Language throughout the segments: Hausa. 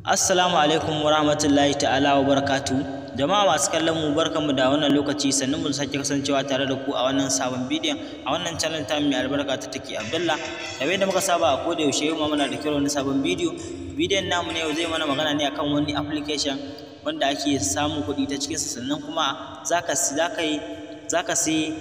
Assalamu alaikum wa rahmatullahi ta'ala wa barakatu. Jama'a masu kallon mu, barkanmu da wannan lokaci, sannan mu sake kasancewa tare da ku a wannan sabon bidiyon a wannan channel ta mai albarka ta Take Abdullah. Kamar yadda muka saba a koda yaushe, yau ma muna da kyau wani sabon bidiyo. Bidiyon namu ne yau zai mana magana ne akan wani application wanda ake samun kuɗi ta cikinsa, sannan kuma zaka sai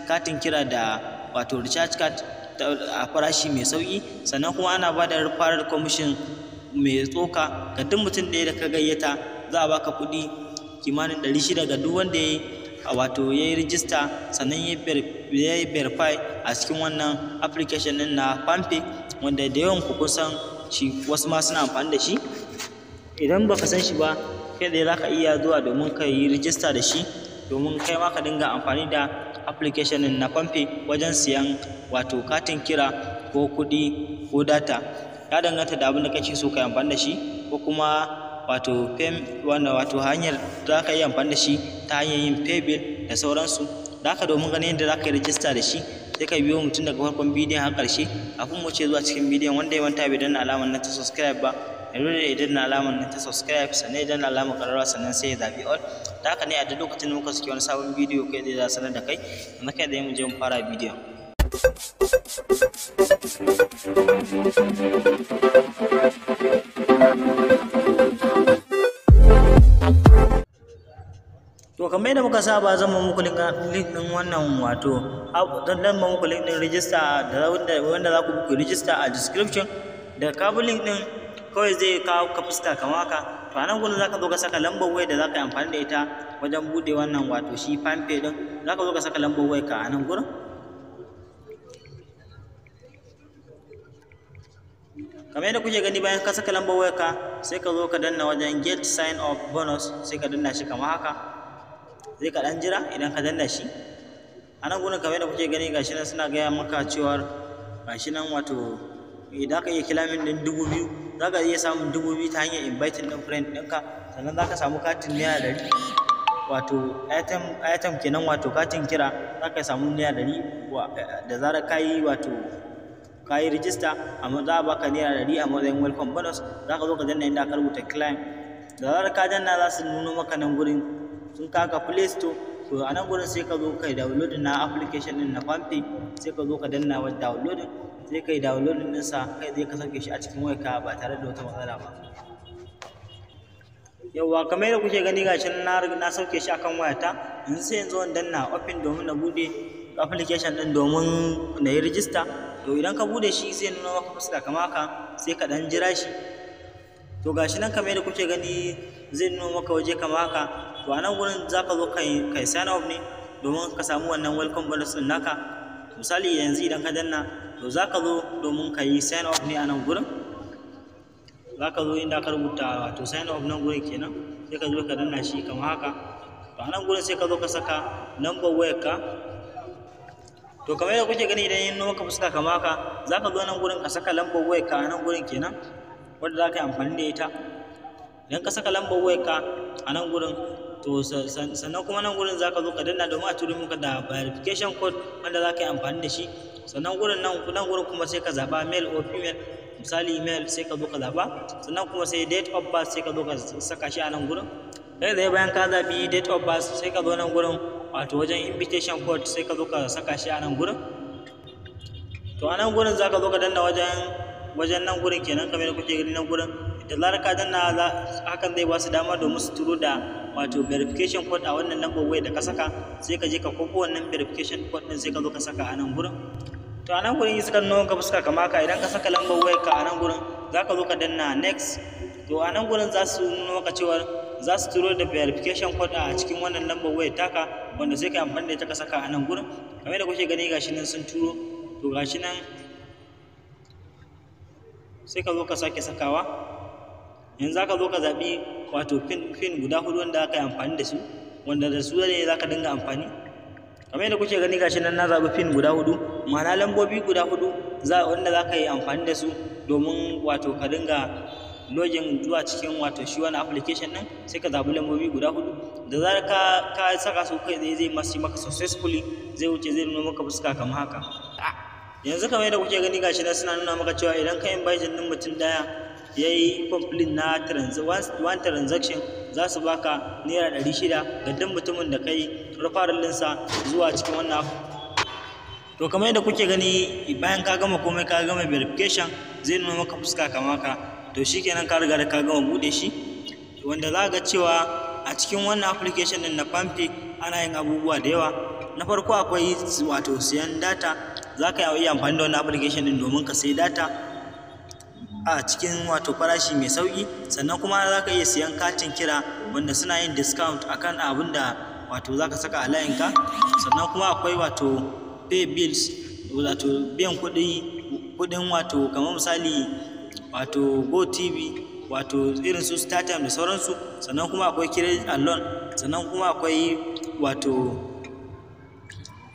katin kira da wato recharge card a farashi mai sauƙi, sannan kuma ana ba da referral commission mai tsoka ga duk mutum ɗaya da ka gayyata. Za a baka kuɗi kimanin 600 ga duk wanda ya wato ya yi rijista, sannan ya yi verify a cikin wannan application ɗin na PalmPay, wanda da yawan ku kun san shi, wasu ma suna amfani da shi. Idan baka san shi ba, kai tsaye za ka iya zuwa domin ka yi rijista da shi, domin kai ma ka dinga amfani da application ɗin na PalmPay wajen siyan wato katin kira ko kuɗi ko data. Ya danganta da abin da kake so ka yi amfani da shi, ko kuma wato wannan wato hanyar za ka yi amfani da shi ta hanyar yin paybill da sauransu. Da haka, domin ganin yadda za ka yi rijista da shi, sai ka biyo mutum daga farkon bidiyon har ƙarshe. Kafin mu wuce zuwa cikin bidiyon, wanda ya manta bai danna alamar nan ta subscribe ba, ya lura da ya danna alamar nan ta subscribe, sannan ya danna alamar ƙararrawa, sannan sai ya zaɓi all. Da haka ne a duk lokacin da muka saki wani sabon bidiyo, kai zai za sanar da kai. Yanzu kai tsaye mu je mu fara bidiyon. To, kamar yadda muka saba, zan muku link ɗin wannan, wato zan muku link ɗin rijista da wanda za ku ku rijista a description. Da ka bi link ɗin, kawai zai kawo ka fuska kamar haka. To, a nan gurin za ka zo ka saka lambar waya da za ka yi amfani da ita wajen buɗe wannan wato shi PalmPay ɗin. Za ka zo ka saka lambar wayar ka a nan gurin. Kamar yadda kuke gani, bayan ka saka lambar wayar ka, sai ka zo ka danna wajen "Get sign up bonus". Sai ka danna shi kamar haka. Zai ka ɗan jira. Idan ka danna shi a nan gurin, kamar yadda kuke gani, gashi nan suna gaya maka cewar gashi nan wato idan ka iya claiming ɗin 2000, za ka iya samun 2000 ta hanyar inviting ɗin friend ɗinka. Sannan za ka samu katin ₦100, wato airtime kenan, wato katin kira. Za ka samu ₦100 da zarar ka yi wato ka yi rijista, amma za a baka ₦100 a matsayin welcome bonus. Za ka zo ka danna inda aka rubuta "Claim". Da zarar ka danna, za su nuno maka nan gurin sun kaka Play Store. To, a nan gurin sai ka zo ka yi downloading na application ɗin na PalmPay. Sai ka zo ka danna wa downloading, sai ka yi downloading ɗinsa, kai zai ka sauke shi a cikin wayarka ba tare da wata matsala ba. Yawwa, kamar yadda kuke gani, gashi na sauke shi akan wayata. Yanzu sai yanzu in danna "Open" domin na buɗe application ɗin domin na yi rijista. To, idan ka buɗe shi, zai nuna maka fuska kamar haka. Sai ka ɗan jira shi. To, gashi nan kamar yadda kuke gani, zai nuna maka waje kamar haka. To, a nan gurin za ka zo kai sign up ne domin ka samu wannan welcome bonus ɗin naka. Misali yanzu idan ka danna, to za ka zo domin ka yi sign up ne a nan gurin. Za ka zo inda aka rubuta wato "Sign up" nan gurin kenan, sai ka zo ka danna shi kamar haka. To, a nan gurin sai ka zo ka saka number wayarka. To, kamar yadda kuke gani, idan ya nuna maka fuska kamar haka, za ka zo nan gurin ka saka lambar wayarka a nan gurin kenan, wanda za ka yi amfani da ita. Idan ka saka lambar wayarka a nan gurin, to sannan kuma nan gurin za ka zo ka danna domin a turo maka da verification code wanda za ka yi amfani da shi. Sannan gurin nan, nan gurin kuma sai ka zaɓa male or female, misali male, sai ka zo ka zaɓa. Sannan kuma sai date of birth, sai ka zo ka saka shi a nan gurin. Kai tsaye bayan ka zaɓi date of birth, sai ka zo nan gurin, wato wajen invitation code, sai ka zo ka saka shi a nan gurin. To, a nan gurin za ka zo ka danna wajen nan gurin kenan, kamar yadda kuke gani nan gurin. Da zarar ka danna, hakan zai ba su dama domin su turo da wato verification code a wannan lambar waya da ka saka. Sai ka je ka kwafo wannan verification code din, sai ka zo ka saka a nan gurin. To, a nan gurin suka nuna ka fuska kamar haka. Idan ka saka lambar wayar ka a nan gurin, za ka zo ka danna "Next". To, a nan gurin za su nuna maka cewa za su turo da verification code a cikin wannan lambar wayar taka, wanda sai ka amfani da ita ka saka a nan gurin. Kamar yadda kuke gani, gashi nan sun turo. To, gashi nan, sai ka zo ka sake sakawa. Yanzu za ka zo ka zaɓi wato pin guda hudu wanda aka yi amfani da su, wanda da su ne za ka dinga amfani. Kamar yadda kuke gani, gashi nan na zaɓi pin guda hudu, ma'ana lambobi guda hudu wanda za ka yi amfani da su domin wato ka dinga login zuwa cikin wato shi wani application ɗin. Sai ka zaɓi lambobi guda hudu. Da zarar ka saka su, kai tsaye zai masu maka successfully, zai wuce, zai nuna maka fuska kamar haka. Yanzu kamar yadda kuke gani, gashi nan suna nuna maka cewa idan ka invite ɗin mutum ɗaya, ya yi complete na one transaction, za su baka ₦600 ga duk mutumin da kai referral ɗinsa zuwa cikin wannan. To kamar yadda kuke gani, bayan ka gama komai, ka gama verification, zai nuna maka fuska kamar haka. To shikenan, ka riga da ka gama buɗe shi, wanda za ga cewa a cikin wannan application ɗin na PalmPay ana yin abubuwa da yawa. Na farko akwai wato siyan data. Za ka iya amfani da wannan application ɗin domin ka sayi data a cikin wato farashi mai sauƙi. Sannan kuma za ka iya siyan katin kira, wanda suna yin discount akan abin da wato za ka saka a layinka. Sannan kuma akwai wato pay bills, wato biyan kuɗi, kuɗin wato kamar misali wato GOtv, wato irin su StarTime da sauransu. Sannan kuma akwai credit and loan. Sannan kuma akwai wato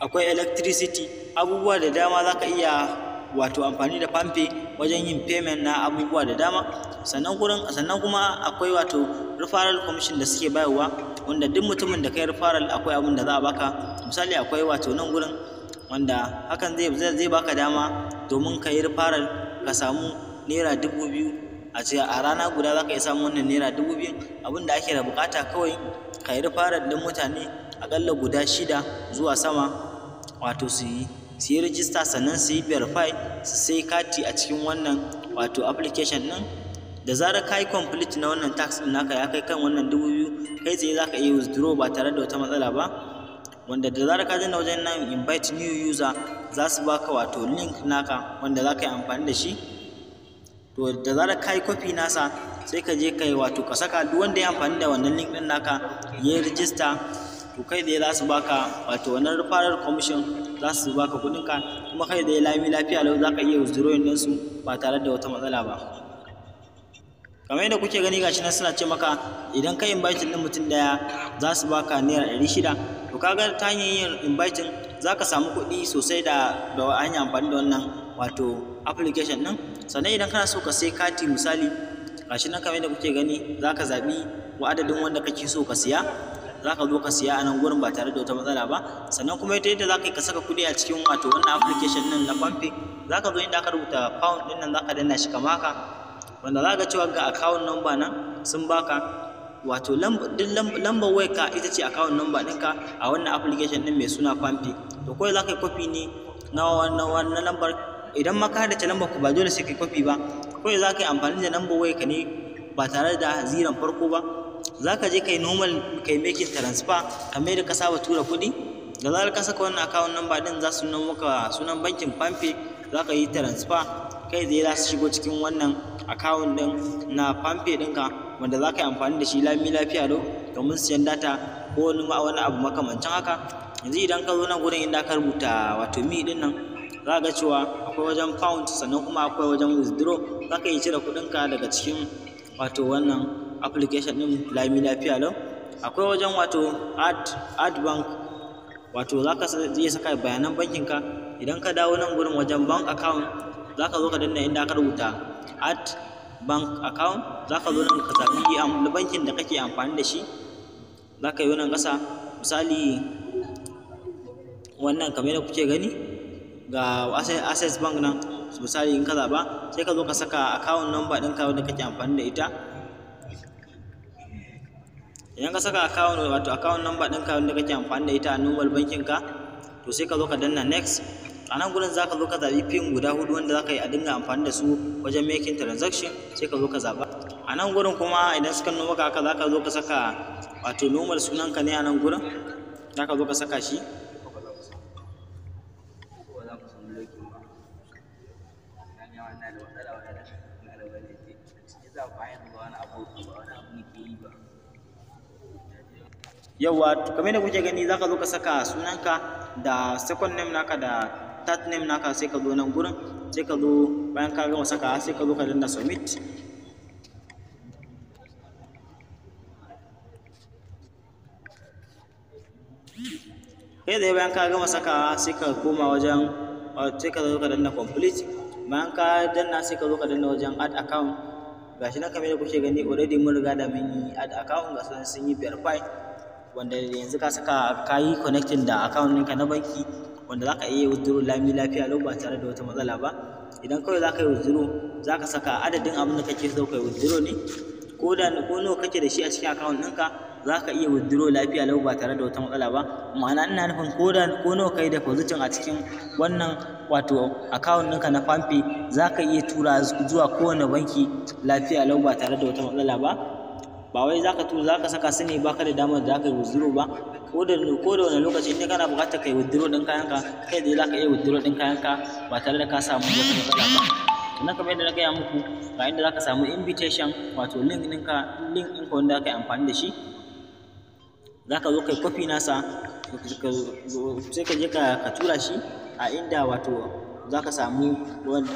akwai electricity. Abubuwa da dama za ka iya wato amfani da PalmPay wajen yin payment na abubuwa da dama. Sannan kuma akwai wato referral commission da suke bayarwa, wanda duk mutumin da kai referral akwai abin da za a baka. Misali, akwai wato nan gurin wanda hakan zai baka dama domin ka yi referral ka samu ₦2,000 a ce a rana guda. Za ka iya samun wannan ₦2,000. Abin da ake da bukata kawai, ka yi referral ɗin mutane aƙalla guda shida zuwa sama, wato su yi rijista, sannan su yi verify, su sai kati a cikin wannan wato application ɗin. Da zarar ka yi complete na wannan task ɗin naka ya kai kan wannan 2,000, kai tsaye za ka iya withdraw ba tare da wata matsala ba. Wanda da zarar ka danna wajen nan "invite new user", za su baka wato link naka wanda za ka yi amfani da shi. To da zarar ka yi copy nasa, sai ka je ka yi wato ka saka. Duk wanda ya amfani da wannan link ɗin naka ya yi rijista, to kai tsaye za su baka wato wannan referral commission, za su baka kuɗinka. Kuma kai tsaye lami lafiya lau za ka iya withdrawing ɗinsu ba tare da wata matsala ba. Kamar yadda kuke gani, gashi nan suna ce maka idan ka invite ɗin mutum ɗaya, za su baka ₦600. To kaga ta hanyar yin inviting za ka samu kuɗi sosai da hanyar amfani da wannan wato application ɗin. Sannan idan kana so ka sai kati, misali gashi nan kamar yadda kuke gani, za ka zaɓi wa adadin wanda kake so ka siya, za ka zo ka siya a nan gurin ba tare da wata matsala ba. Sannan kuma ita yadda za ka yi ka saka kuɗi a cikin wato wannan application ɗin na PalmPay, za ka zo inda aka rubuta "pound" ɗin nan, za ka danna shi kamar haka, wanda za ka cewa ga account number nan sun baka. Wato duk lambar wayarka ita ce account number ɗinka a wannan application ɗin mai suna PalmPay. To kawai za ka yi copy ne na wannan lambar. Idan ma ka haddace lambar ku, ba dole sai ka yi copy ba, kawai za ka yi amfani da lambar wayarka ne ba tare da ziran farko ba. Za ka je ka yi normal, ka yi making transfer kamar yadda ka saba tura kuɗi. Da zarar ka saka wannan account number ɗin, za su nuna maka sunan bankin PalmPay. Za ka yi transfer, kai tsaye za su shigo cikin wannan account ɗin na PalmPay ɗinka, wanda za ka yi amfani da shi lami lafiya lau domin siyan data ko wani abu makamancin haka. Yanzu idan ka zo nan gurin inda aka rubuta wato "me" ɗin nan, za ga cewa akwai wajen fund, sannan kuma akwai wajen withdraw. Za ka iya cire kuɗinka daga cikin wato wannan application ɗin lami lafiya lau. Akwai wajen wato add bank, wato za ka iya saka bayanan bankinka. Idan ka dawo nan gurin wajen bank account, za ka zo ka danna inda aka rubuta "add bank account". Za ka zo nan ka zaɓi bankin da kake amfani da shi. Za ka yi wannan ƙasa, misali wannan kamar yadda kuke gani, ga Access Bank nan. Misali in ka zaɓa, sai ka zo ka saka account number ɗinka wanda kake amfani da ita. Idan ka saka account, wato account number ɗinka wanda kake amfani da ita a normal bankin ka, to sai ka zo ka danna "next". A nan gurin za ka zo ka zaɓi PIN guda hudu wanda za ka yi a dinga amfani da su wajen making transaction, sai ka zo ka zaɓa a nan gurin. Kuma idan suka nuna maka haka, za ka zo ka saka wato normal sunanka ne a nan gurin, za ka zo ka saka shi. Ko ba za ku samu lokin ba. Na ga wannan da matsala, wannan na da wani ce. Yasa ba yanzu ba wani abu ba wani abu nake yi ba. Yawwa, kamar yadda kuke gani, za ka zo ka saka sunanka da second name naka da third name naka. Sai ka zo nan gurin, sai ka zo bayan ka gama saka, sai ka zo ka danna "submit". Kai tsaye bayan ka gama sakawa, sai ka koma wajen, sai ka zo ka danna "complete". Bayan ka danna, sai ka zo ka danna wajen "add account". Gashi nan kamar yadda kuke gani, already mun riga da mun yi add account, ga su sun yi verify, wanda yanzu ka saka, ka yi connecting da account ɗinka na banki, wanda za ka iya withdraw lami lafiya lau ba tare da wata matsala ba. Idan kawai za ka yi withdraw Za ka saka adadin abin da kake so kai withdraw ne. Ko da ko nawa kake da shi a cikin account ɗinka, za ka iya withdraw lafiya lau ba tare da wata matsala ba. Ma'ana, ina nufin ko da ko nawa kai depositing a cikin wannan wato account ɗinka na PalmPay, za ka iya tura zuwa kowane banki lafiya lau ba tare da wata matsala ba. Ba wai za ka tura, za ka saka su ne baka da damar da za ka yi withdraw ba. Ko da wani lokaci in kana buƙatar kai withdraw ɗin kayanka, kai tsaye za ka iya withdraw ɗin kayanka ba tare da ka samu wata matsala ba. Sannan kamar yadda na gaya muku, ga inda za ka samu invitation, wato link ɗinka, link ɗinka wanda aka yi amfani da shi. Za ka zo kai copy nasa, sai ka je ka tura shi a inda wato za ka samu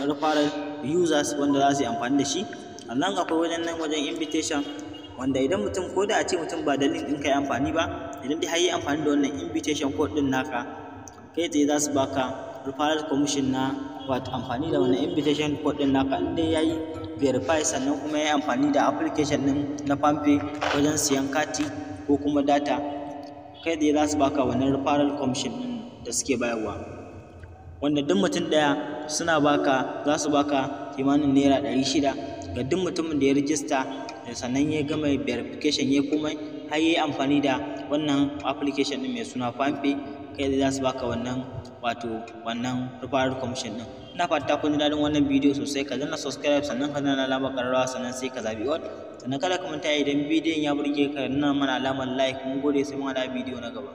referral users wanda za su yi amfani da shi. Sannan akwai wajen nan, wajen invitation, wanda idan mutum, ko da a ce mutum ba da link ɗinka ya amfani ba, idan dai har yi amfani da wannan invitation code ɗin naka, kai tsaye za su baka referral commission na wato amfani da wannan invitation code ɗin naka, in dai yayi verify, sannan kuma yayi amfani da application ɗin na PalmPay wajen siyan kati ko kuma data, kai tsaye za su baka wannan referral commission ɗin da suke bayarwa, wanda duk mutum ɗaya suna baka, za su baka kimanin ₦600 ga duk mutumin da ya rijista, sannan ya gama verification, ya komai, har ya yi amfani da wannan application ɗin mai suna PalmPay. Kai tsaye za su baka wannan wato wannan referral commission ɗin. Ina fata kun ji daɗin wannan bidiyo sosai. Ka danna subscribe, sannan ka danna alamar ƙararrawa, sannan sai ka zaɓi all. Sannan kada ka manta, idan bidiyon ya burge ka, nuna mana alamar like. Mun gode, sai mun haɗa bidiyo na gaba.